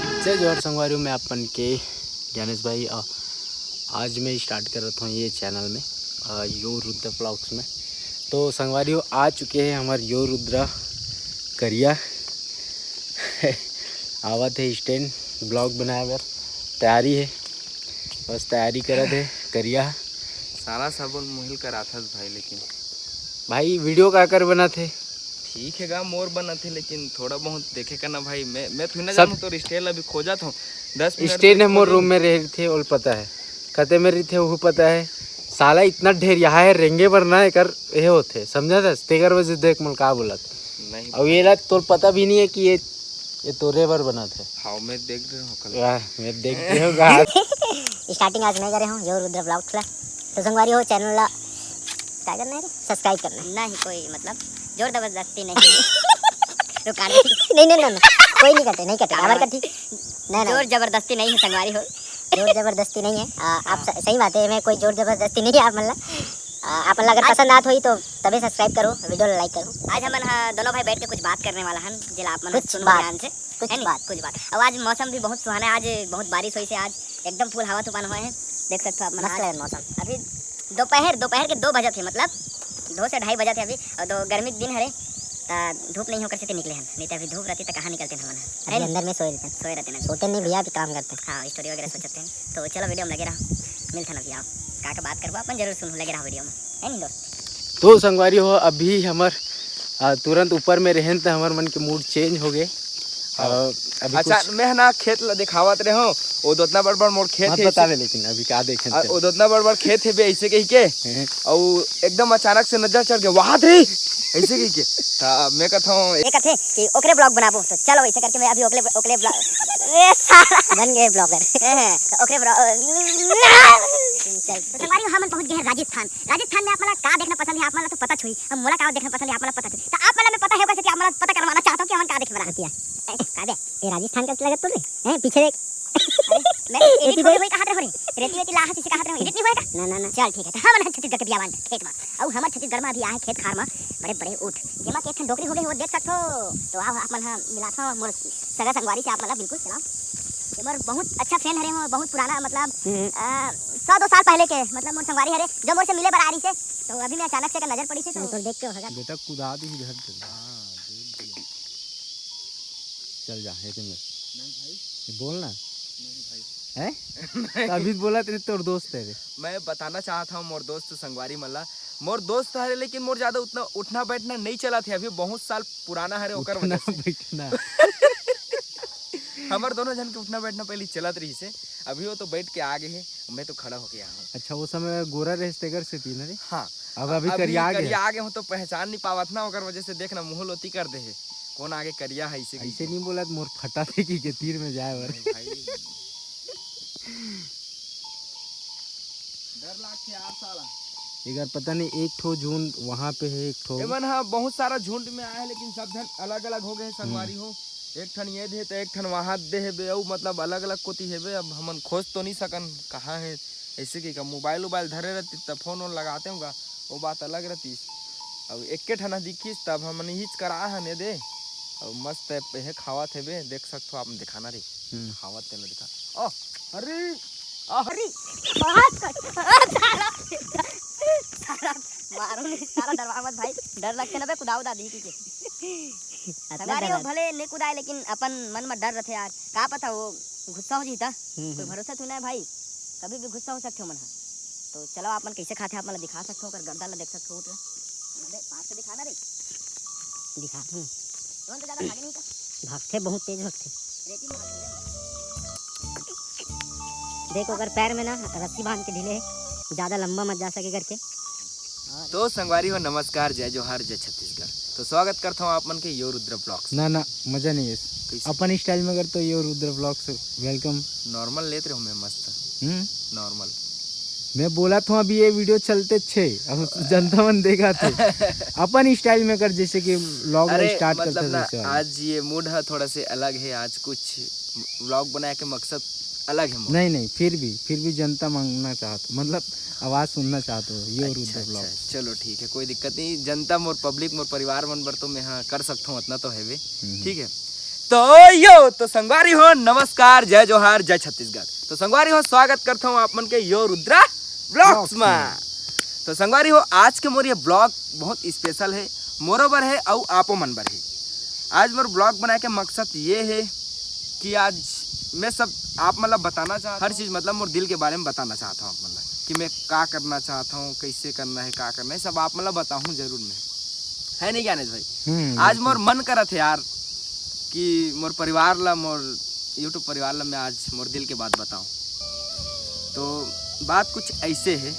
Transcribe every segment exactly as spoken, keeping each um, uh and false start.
जय जोहार संगवारी हो, मैं अपन के ज्ञानेश भाई। अ, आज मैं स्टार्ट करत हूँ ये चैनल में, अ, यो रुद्र ब्लॉग्स में। तो संगवारी हो, आ चुके हैं हमार यो रुद्र करिया। आवत है स्टैंड ब्लॉग बनाए बर, तैयारी है, बस तैयारी करत है करिया। सारा साबुन मुहिल कराथस भाई, लेकिन भाई वीडियो का कर बनत है? ठीक है गा, मोर बनत है, लेकिन थोड़ा बहुत देखे का ना भाई। मैं मैं थोड़ी ना सब जानूँ, तो स्टैंड अभी खोजत हूँ। दस मिनट स्टैंड तक है मोर खोजे। रूम में रहिथे, ओला पता है, कते में रहिथे, ओहू पता है। साला इतना ढेर यहाँ है, रेंगे बर ना एकर ये होथे, समझा था? तेकर वजह से देख मोला का बोलत। नहीं अउ भाई। ये ला तोर पता भी नहीं है कि ये, ये तोरे बर बनत है। हाँ, मैं देख रहा हूँ कल। वाह, मैं देख रहे हो गा। स्टार्टिंग आज मैं करे हूँ यो रुद्र ब्लॉग खुला। तो संगवारी हो, चैनल ला क्या करना है रे? सब्सक्राइब करना है। नहीं, कोई मतलब जोर जबरदस्ती नहीं। रुका नहीं। नहीं, नहीं, नहीं, नहीं। कोई नहीं करते, नहीं करते। काबर करती? नहीं, नहीं। जोर जबरदस्ती नहीं है संगवारी हो। जोर जबरदस्ती नहीं है। आ, आप हाँ। स-, सही बात है, मैं कोई जोर जबरदस्ती नहीं है आप मतलब। आ, आप मतलब अगर आज पसंद आत होई तो तबे सब्सक्राइब करो, वीडियो ला लाइक करो। आज हमन हा दोनों भाई बैठ के कुछ बात करने वाला हन, जेला आप मन कुछ सुनो बात। ध्यान से। कुछ है नी? बात। कुछ बात। अब आज मौसम भी बहुत सुहाना है, आज बहुत बारिश होइस हे, आज एकदम फुल हवा तूफान होए हे, देख सकथो आप मन मस्त आज। लगत मौसम। अभी दोपहर, दोपहर के दो बजत हे, मतलब दो से ढाई बजत हे अभी, अउ दो गर्मी के दिन हरे, त धूप नहीं होकर से निकले हन, नहीं त अभी धूप रहती त कहाँ निकलते हमन, है अभी नी? अंदर में सोए रहते। सोए रहते ना। सोते नहीं भैया, अभी काम करते। हाँ, स्टोरी वगैरह सोचते हैं। तो चलो वीडियो में लगे रहो, मिलते हैं अभी, आओ का का बात करबो अपन, जरूर सुनहू, लगे रहो वीडियो में। है नी दोस्त? तो संगवारी हो, अभी हमर, आ, तुरंत ऊपर में रहेन त हमर मन के मूड चेंज हो गए। हाँ। आ, अभी अच्छा, कुछ मैं ना खेत ला दिखावत रहे हो, वो दोतना बड़ बड़ मोर खेत मत हे। बतावे, लेकिन अभी का देखेन आ, ते। वो दोतना बड़ बड़ खेत हे बे, ऐसे कही के। हैं। अउ एकदम अचानक से नजर चढ़ के, "वाह रे," ऐसे कही के। त मैं कहत हूँ, ये कहते कि ओकरे ब्लॉग बनाबो, तो चलो ऐसे करके मैं अभी ओकले, ओकले ब्लॉग, ए साला। बन गए ब्लॉगर। हैं, तो ओकरे ब्लॉग, चल। तो संगवारी हो, हमन पहुंच गए हैं राजस्थान। राजस्थान में आप मन ला का देखना पसंद है, आप मन ला तो पता छुई। अब मोला का देखना पसंद है, आप मन ला पता छुई। तो आप मन ला मैं पता है, ओकर सेती आप मन ला पता करवाना चाहता हूँ कि हमन का देखे वाला हन। ए, का दे? ए, राजस्थान का लगत तो रे? हैं, पीछे देख। अरे, मैं एडिट एडिट होई, होई। होई कहात रहो रे। रेती वेती ला हसी से कहात रहो, एडिट नहीं होएगा? ना, ना, ना। चल, ठीक है। तो हमन छत्तीसगढ़ के बियावान खेत में। अउ हमर छत्तीसगढ़ में अभी आहे खेत खार में बड़े-बड़े ऊँट, जेमा के एक ठन डोकरी हो गए, वो देख सकथो। तो आओ, आप मन ह मिलाथो मोर सगा संगवारी से, आप मन ला बिल्कुल चलाओ। ये मोर बहुत अच्छा फैन हरे, मोर बहुत पुराना, मतलब, हम्म। अ, सौ दो साल पहले के, मतलब, मोर संगवारी हरे, जो मोर से मिले बर आ रही से, तो अभी मैं अचानक से एकर नजर पड़ी से, तो हाँ, तो देख के होगा। बेटा, कुदा दी घर के। हाँ, देख दिया। चल जा, एक मिनट। नहीं भाई। ये बोल ना। नहीं भाई। हैं? नहीं। तो अभी बोला तेरे, तोर दोस्त है रे। मैं बताना चाहत हूँ मोर दोस्त संगवारी मन ला, मोर दोस्त हरे, लेकिन मोर ज्यादा उतना उठना बैठना नहीं चलत हे, अभी बहुत साल पुराना हरे, ओकर उठना वजह से। बैठना। हमर दोनों जन के उठना बैठना पहले चलत रहिस हे, अभी वो तो बैठ के आ गए हे, मैं तो खड़ा होके आया हूँ। अच्छा, वो समय गोरा रहिस तेकर सेती ना रे? हाँ। अब अभी अभी करिया आ गए। करिया आ गए हूँ तो पहचान नहीं पावत ना, ओकर वजह से देख ना मुँह लोती कर दे हे, कौन आगे करिया है इसे ऐसे नहीं बोला, मोर फटा थे कि के तीर में जाए बर। नहीं भाई। डर लागथे यार साला। एकर पता नहीं, एक ठो झुंड वहाँ पे है, एक ठो। एमन ह बहुत सारा झुंड में आए हैं, लेकिन सब झन अलग-अलग हो गए हैं संगवारी हो। एक ठन ये दे, तो एक ठन वहाँ दे हेबे, अउ मतलब अलग-अलग कोती हेबे। अब हमन खोज तो नहीं सकन, कहाँ है, ऐसे कि का मोबाइल उबाइल धरे रहती, त फोन वोन लगाते होगा, वो बात अलग रहती। अब एके ठन ह दिखिस, तब हमन इहीच करा हन ये दे। अब मस्त है, ये खावत हेबे, देख सकथो आप, दिखाना रे। हम्म। खावत तेला दिखा। ओ, अरे, आ, अरे, बात कर। साला, साला, मारो नहीं, साला, डरवा मत भाई, डर लगथे ना बे, कुदाओ दादी की के। अतना संगवारी हो, डरा। भले नहीं कुदाए, लेकिन अपन मन में डर रहथे यार, का पता वो गुस्सा हो जीता, हम्म, कोई हम्म। भरोसा तो ना है भाई, कभी भी गुस्सा हो सकथे ओमन ह। तो चलो, आप मन कैसे खाथे, आप मन ला दिखा सकथो, ओकर गर्दन ला देख सकथो, उठ ला। अबे, पास से दिखाना रे। दिखा। हम्म। तुरंत ज्यादा भागे नहीं का? भागथे, बहुत तेज भागथे। रेती में भागथे। देख, ओकर पैर में ना रस्सी बांध के ढीले हे, ज्यादा लंबा मत जा सके करके। तो संगवारी हो, नमस्कार, जय जोहार, जय छत्तीसगढ़। तो स्वागत करता हूँ आप मन के यो रुद्र ब्लॉग्स। ना, ना, मजा नहीं है। कैसे? अपन स्टाइल में अगर तो यो रुद्र ब्लॉग्स, वेलकम। नॉर्मल लेत रहो मैं मस्त। हम्म। नॉर्मल। मैं बोला था अभी ये वीडियो चलते छे, अब जनता मन देखा थे। अपन स्टाइल में कर, जैसे कि व्लॉग अरे, स्टार्ट करते मतलब थे ना, वैसे वाला। आज ये मूड है थोड़ा से अलग है, आज कुछ व्लॉग बनाए के मकसद अलग है मोर। नहीं, नहीं, फिर भी, फिर भी जनता मांगना चाहत, मतलब आवाज सुनना चाहत हो, यो अच्छा, रुद्र अच्छा, ब्लॉग। चलो ठीक है, कोई दिक्कत नहीं। जनता मोर पब्लिक, मोर परिवार मन बर तो मैं हाँ कर सकता हूँ, उतना तो है वे। हम्म। ठीक है, तो यो, तो संगवारी हो, नमस्कार, जय जोहार, जय छत्तीसगढ़। तो संगवारी हो, स्वागत करता हूँ आप मन के यो रुद्रा ब्लॉग्स में। तो संगवारी हो, आज के मोर ये ब्लॉग बहुत स्पेशल है, मोरो बर है अउ आपो मन बर है। आज मोर ब्लॉग बनाए के मकसद ये है कि आज मैं सब आप मतलब बताना चाहता हर चीज़, मतलब मोर दिल के बारे में बताना चाहता हूँ आप मतलब कि मैं का करना चाहता हूँ, कैसे करना है, का करना है, सब आप मतलब बताऊँ जरूर मैं, है नहीं ज्ञानेश भाई? हम्म, आज बिल्कुल। मोर मन करत है यार कि मोर परिवार ला, मोर YouTube परिवार ला मैं आज मोर दिल के बात बताऊं। तो बात कुछ ऐसे है,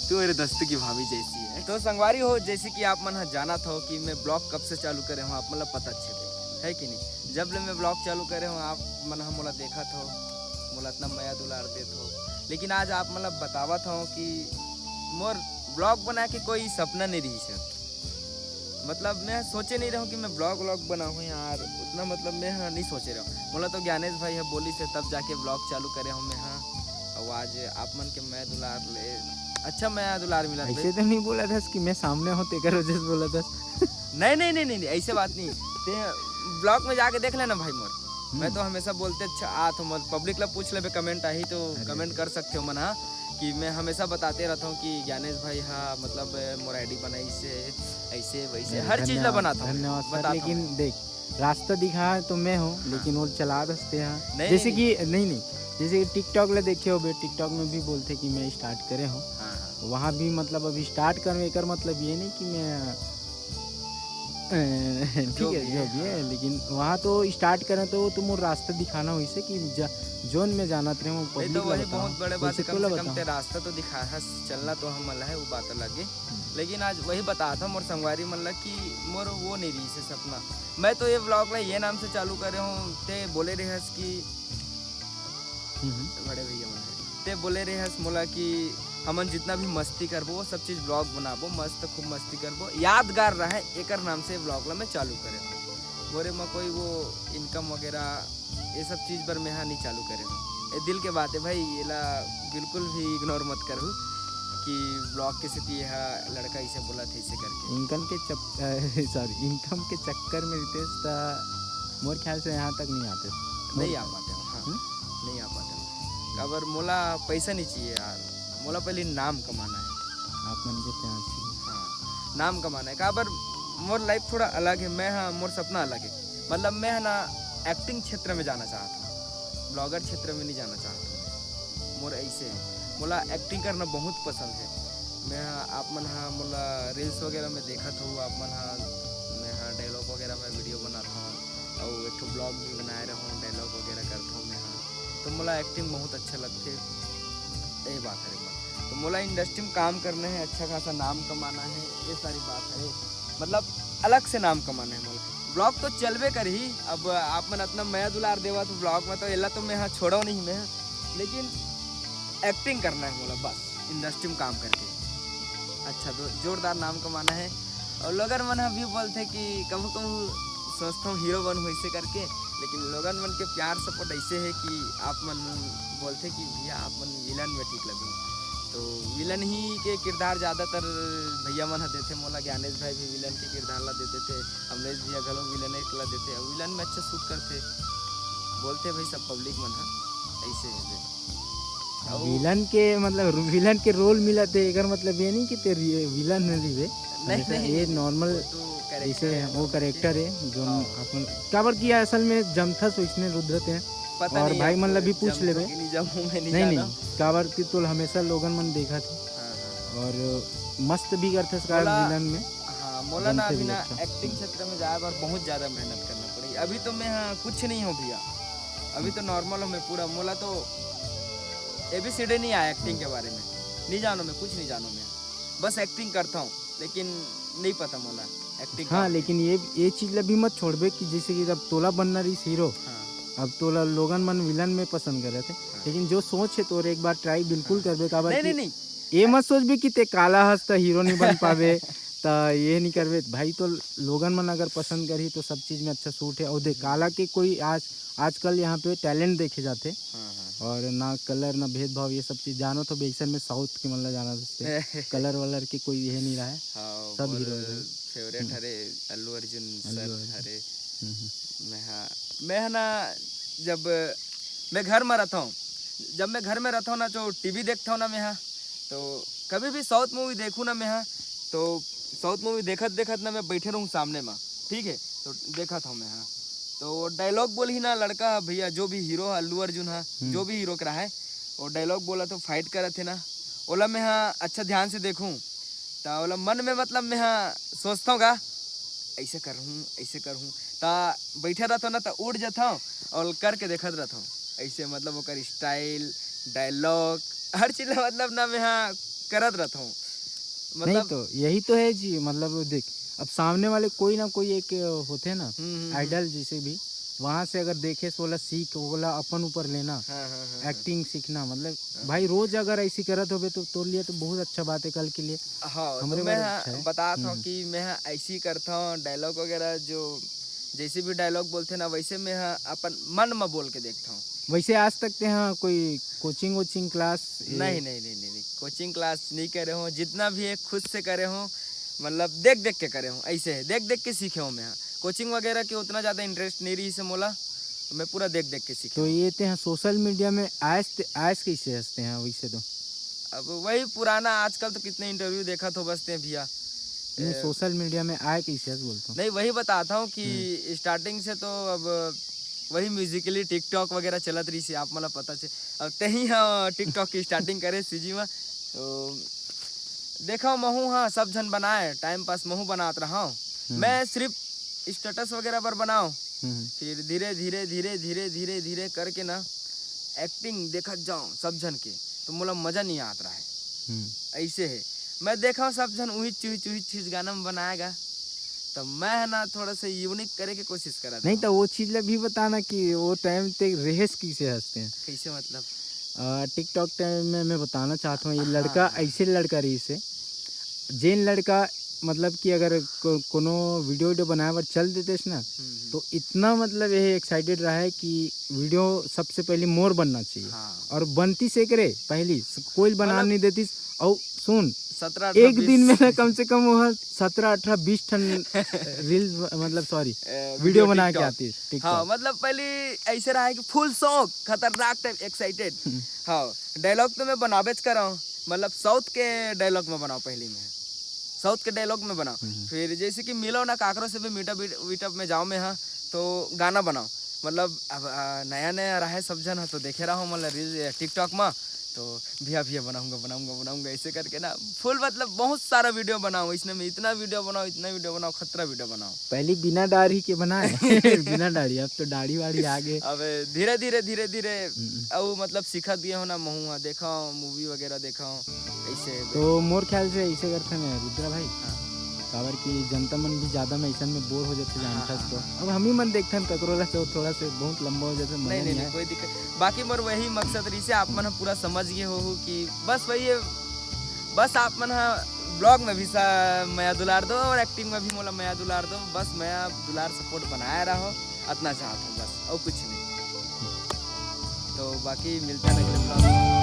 तू मेरे दोस्त की भाभी जैसी है। तो संगवारी हो, जैसे कि आप मन ह जानत हो कि मैं ब्लॉग कब से चालू करे हूँ, आप मन ला पता चले, है कि नहीं? जब ले मैं ब्लॉग चालू करे हूँ, आप मन ह मोला देखत हो, मोला इतना मया दुलार देत हो, लेकिन आज आप मन ला बतावत हो कि मोर ब्लॉग बना के कोई सपना नहीं रही है। मतलब मैं सोचे नहीं रहूँ कि मैं ब्लॉग व्लॉग बनाऊँ यार, उतना मतलब मैं, हाँ, नहीं सोचे रहूँ। मोला तो ज्ञानेश भाई ह बोलिस हे तब जाके ब्लॉग चालू करे हूँ मैं, हाँ। अउ आज आप मन के मया दुलार ले, अच्छा मया दुलार मिलत ऐसे बे। तो नहीं बोला था कि मैं सामने हूँ तेकर वजह से बोला था। नहीं, नहीं, नहीं, नहीं, नहीं, ऐसे बात नहीं। ते ब्लॉग में जाके देख लेना भाई मोर। मैं हम्म। तो हमेशा बोलते अच्छा आत हूँ, मोर पब्लिक ला पूछ लेबे, कमेंट आही तो अरे। कमेंट कर सकते हो मन, हाँ, कि मैं हमेशा बताते रहता हूँ कि ज्ञानेश भाई, हाँ, मतलब मोर आईडी बनाई से ऐसे वैसे अरे, हर चीज ला धन्यवाद, बनाता हूँ मैं, धन्यवाद सर, बताता हूँ लेकिन मैं। देख, रास्ता दिखा तो मैं हूँ, हाँ। लेकिन वो चला दसते हैं। नहीं, जैसे नहीं, कि, नहीं, नहीं, जैसे कि TikTok ले देखे हो बे, TikTok में भी बोलते कि मैं स्टार्ट करे हूँ। हाँ, हाँ। वहाँ भी मतलब अभी स्टार्ट करूँ, एकर मतलब ये नहीं कि मैं, अ, ठीक जो है, भी जो है, भी है, हाँ। लेकिन वहाँ तो स्टार्ट करें तो वो तो मोर रास्ता दिखाना होइसे कि जा-, जोन में जाना रहे, वो नहीं पब्लिक तो ला वही बताओ, बहुत बड़े बात वैसे है, कम तोला से कम बताओ। ते रास्ता तो दिखा है, चलना तो हम ला है, वो बात अलग है। हम्म। लेकिन आज वही बता था मोर संगवारी मन ला कि मोर वो नहीं रही से सपना। मैं तो ये ब्लॉग ला ये नाम से चालू करे हूँ, ते बोले रहे हस कि हम्म, हम्म। बड़े भैया मन है। ते बोले रहे हस मोला कि हमन जितना भी मस्ती करबो, वो सब चीज ब्लॉग बनाबो, मस्त खूब मस्ती करबो, यादगार रहे, एकर नाम से ब्लॉग ला मैं चालू करे हूँ। मोरे में कोई वो इनकम वगैरह ये सब चीज बर मैं हा नहीं चालू करे हूँ। ये दिल के बात है भाई, येला बिल्कुल भी इग्नोर मत करू कि ब्लॉग के सेती ये हा लड़का इसे बोला थे इसे करके। इनकम के चप-, अ, सॉरी, इनकम के चक्कर में रितेश ता मोर ख्याल से यहाँ तक नहीं आते। नहीं आ पाते हो, हाँ। हम्म? नहीं आ पाते हो। काबर मोला पैसा नहीं चाहिए यार, मोला पहले नाम कमाना है। आप मन के प्यार चाहिए। हाँ, नाम कमाना है। काबर मोर लाइफ थोड़ा अलग है, मैं, हाँ, मोर सपना अलग है। मतलब मैं है ना एक्टिंग क्षेत्र में जाना चाहता हूँ, ब्लॉगर क्षेत्र में नहीं जाना चाहता हूँ। मोर ऐसे है, मोला एक्टिंग करना बहुत पसंद है। मैं, हाँ, आप मन, हाँ, मोला रील्स वगैरह में देखत हो, आप मन, हाँ, मैं, हाँ, डायलॉग वगैरह में वीडियो बनाता हूँ और एक ठो ब्लॉग भी बनाए रहूँ, डायलॉग वगैरह करता हूँ मैं, हाँ। तो मोला एक्टिंग बहुत अच्छा लगथे, ये बात हरे मन। तो मोला इंडस्ट्री में काम करना है, अच्छा खासा नाम कमाना है, ये सारी बात हरे। मतलब अलग से नाम कमाना है मोला। ब्लॉग तो चलबे करही, अब आप मन इतना मया दुलार देवा तो ब्लॉग में तो एला तो मैं हाँ छोड़ो नहीं मैं, लेकिन एक्टिंग करना है मोला बस, इंडस्ट्री में काम करके अच्छा दो जोरदार नाम कमाना है। और लोगन मन ह भी बोलथे कि कभू कभू सोचथों हीरो बनहूँ ऐसे करके, लेकिन लोगन मन के प्यार सपोर्ट ऐसे है कि आप मन बोलथे कि भैया आप मन विलन में ठीक लगू। तो विलन ही के किरदार ज़्यादातर भैया मन ह देथे मोला, ज्ञानेश भाई भी विलन के किरदार ला देते थे, अमरेश भैया घलो विलन एक ला देथे, और विलन में अच्छा सूट करथे, बोलथे भाई सब पब्लिक मन ह ऐसे है बे। अउ विलन के मतलब रू-, विलन के रोल मिलत हे, एकर मतलब ये नहीं कि ते रि-, विलन में रिबे। नहीं, हमेशा नहीं, ये नहीं, नॉर्मल वो तो जैसे कैरेक्टर है, वो मतलब कैरेक्टर कि है, जो हाँ। अपन काबर कि असल में जमथस वैसने रुद्र ते। पता और नहीं भाई अब मन ला भी पूछ जमथों लेबे। कि नहीं जमूं, मैं नहीं नहीं, जाना। नहीं, काबर कि तोल हमेशा लोगन मन देखत हे। हाँ, हाँ। और मस्त भी करथस का मोला, विलन में। हाँ, मोला ना बनथे अभी भी ना अच्छा। एक्टिंग क्षेत्र में जाए बर बहुत ज़्यादा मेहनत करना पड़ी। अभी तो मैं, हाँ, कुछ नहीं हूँ भैया, अभी तो नॉर्मल हूँ मैं पूरा। मोला तो एबीसीडी नहीं आया एक्टिंग के बारे में, नहीं जानो मैं, कुछ नहीं जानो मैं, बस एक्टिंग करता हूँ, लेकिन नहीं पता मोला एक्टिंग हाँ, का। लेकिन ये, ये चीज ला भी मत छोड़बे कि जैसे कि अब तोला बनना रही हीरो, हाँ। अब तोला लोगन मन विलन में पसंद करत हे, हाँ। लेकिन जो सोच है तोर एक बार ट्राई बिल्कुल हाँ। करबे, काबर नहीं, कि नहीं, नहीं। ये मत सोचबे कि ते काला हस त हीरो नहीं बन पावे, त ये नहीं करबे। भाई तो लोगन मन अगर पसंद करही तो सब चीज में अच्छा सूट है। और देख, काला के कोई आज, आजकल यहाँ पे टैलेंट देखे जाते हाँ, हाँ। और ना कलर ना भेदभाव, ये सब चीज जानो तो बेसन में साउथ के मन ला जाना सकते कलर वलर के कोई ये नहीं रहा है। हाँ, सब मोर हीरो है भाई। फेवरेट हम्म। हरे अल्लू अर्जुन अल्लू सर अर्जुन। हरे। मैं हा मैं हा ना, जब मैं घर में रहता हूँ, जब मैं घर में रहता हूँ ना, तो टीवी देखता हूँ ना मैं हा, तो कभी भी साउथ मूवी देखूँ ना मैं हा, तो साउथ मूवी देखत देखत ना मैं बैठे रहूँ सामने में, ठीक है, तो देखत हूँ मैं हा। तो वो डायलॉग बोलही ना लड़का, भैया, जो भी हीरो है, अल्लू अर्जुन है, जो भी हीरो के रहा है, वो डायलॉग बोला तो फाइट करत है ना, ओला मैं हा अच्छा ध्यान से देखूँ, तो ओला मन में, मतलब, मैं हा सोचता हूँ का, ऐसे कर हूँ, ऐसे कर हूँ, ता बैठा रहता हूँ ना, तो उठ जाता हूँ और करके देखत रहता हूँ। ऐसे, मतलब, ओकर स्टाइल, डायलॉग, हर चीज ला, मतलब, ना, मैं हा करत रहता हूँ। नहीं, तो यही तो है जी। मतलब, देख, अब सामने वाले कोई ना कोई एक होते ना, आइडल जैसे भी, वहां से अगर देखे से ओला सीख, ओला अपन ऊपर लेना, एक्टिंग सीखना, मतलब, भाई, रोज अगर ऐसी करत होबे तो तोर लिए तो बहुत अच्छा बात है कल के लिए। हाँ, तो मैं बतात हूँ कि मैं ऐसी करता हूँ, डायलॉग वगैरह जो जैसे भी डायलॉग बोलते ना, वैसे मैं हा अपन मन में बोल के देखता हूँ। वैसे आज तक ते हा कोई कोचिंग वोचिंग क्लास? नहीं, नहीं, नहीं, नहीं, नहीं, कोचिंग क्लास नहीं करे हूँ। जितना भी है खुद से करे हूँ, मतलब, देख देख के करे हूँ। ऐसे है, देख देख के सीखे हूँ मैं हा। कोचिंग वगैरह के उतना ज्यादा इंटरेस्ट नहीं रही से मोला, तो मैं पूरा देख देख के सीखे तो हूँ। ये ते हा सोशल मीडिया में आयस ते, आयस कैसे हंसते हैं वैसे तो? अब वही पुराना, आजकल तो कितने इंटरव्यू देखा तो बसते हैं भैया। नहीं, सोशल मीडिया में आए कैसे हंस बोलता हूँ। नहीं, वही बताता हूँ कि स्टार्टिंग से तो अब वही म्यूजिकली टिकटॉक वगैरह चलत रही से, आप मतलब पता से, अब तही हाँ टिकटॉक की स्टार्टिंग करे सीजी में। तो देखा महू, हाँ, सब झन बनाए, टाइम पास महू बनात रहा हूँ। मैं सिर्फ स्टेटस वगैरह पर बनाओ, फिर धीरे धीरे धीरे धीरे धीरे धीरे करके ना एक्टिंग देखत जाओ सब झन के, तो मोला मजा नहीं आत रहा है। ऐसे है, मैं देखा सब झन उही चूही चूही चीज गाना में बनाएगा, तो मैं है ना थोड़ा सा यूनिक करे के कोशिश करा। नहीं, तो वो चीज ला भी बताना कि वो टाइम ते रेहेस कैसे हंसते हैं। कैसे मतलब? टिकटॉक टाइम में मैं बताना चाहता हूँ, ये लड़का ऐसे लड़का रही से, जेन लड़का, मतलब कि अगर को, कोनो वीडियो वीडियो बनाए बर चल देते ना, तो इतना, मतलब, ये एक्साइटेड रहा है कि वीडियो सबसे पहले मोर बनना चाहिए। हाँ। और बनती से करे पहली कोई बनाना नहीं देती। और सुन, सत्रह एक दिन में ना कम से कम वो सत्रह अठारह बीस ठन रील्स, मतलब, सॉरी, वीडियो बना के आती। हाँ, मतलब, पहले ऐसे रहा है कि फुल शौक, खतरनाक टाइप एक्साइटेड। हाँ, डायलॉग तो मैं बनाबेच करा हूँ, मतलब, साउथ के डायलॉग में बनाओ पहली में, साउथ के डायलॉग में बनाओ। फिर जैसे कि मिलो ना काकरो से भी, मीटअप वीटअप में जाओ में, हाँ, तो गाना बनाओ। मतलब, अब नया नया रहा है सब झन, हाँ, तो देखे रहा हूँ, मतलब, रील टिकटॉक में, तो भैया भैया बनाऊंगा बनाऊंगा बनाऊंगा ऐसे करके ना फुल, मतलब, बहुत सारा वीडियो बनाओ, इसने में इतना वीडियो बनाओ, इतना वीडियो बनाओ, खतरा वीडियो बनाओ। पहले बिना दाढ़ी के बनाए। बिना दाढ़ी, अब तो दाढ़ी वाढ़ी आ गए। अब धीरे धीरे धीरे धीरे अब, मतलब, सीखत गए हो ना महू, हाँ, देखा, मूवी वगैरह देखा, ऐसे। तो मोर ख्याल से ऐसे करते हैं रुद्रा भाई, काबर कि जनता मन भी ज्यादा में ऐसन में बोर हो जाते, जानथस तो। अब हम ही मन देखथन ककरो ला, तो थोड़ा से बहुत लंबा हो जाते, मजा नहीं, नहीं, नहीं आए। कोई दिक्कत। बाकी मोर वही मकसद रही से, आप मन ह पूरा समझ गए हो कि बस वही है, बस आप मन ह ब्लॉग में भी सा-, मया दुलार दो और एक्टिंग में भी मोला मया दुलार दो, बस मया दुलार सपोर्ट बनाए रहो, अतना चाहत हूँ बस, और कुछ नहीं। तो बाकी मिलता है अगले ब्लॉग में।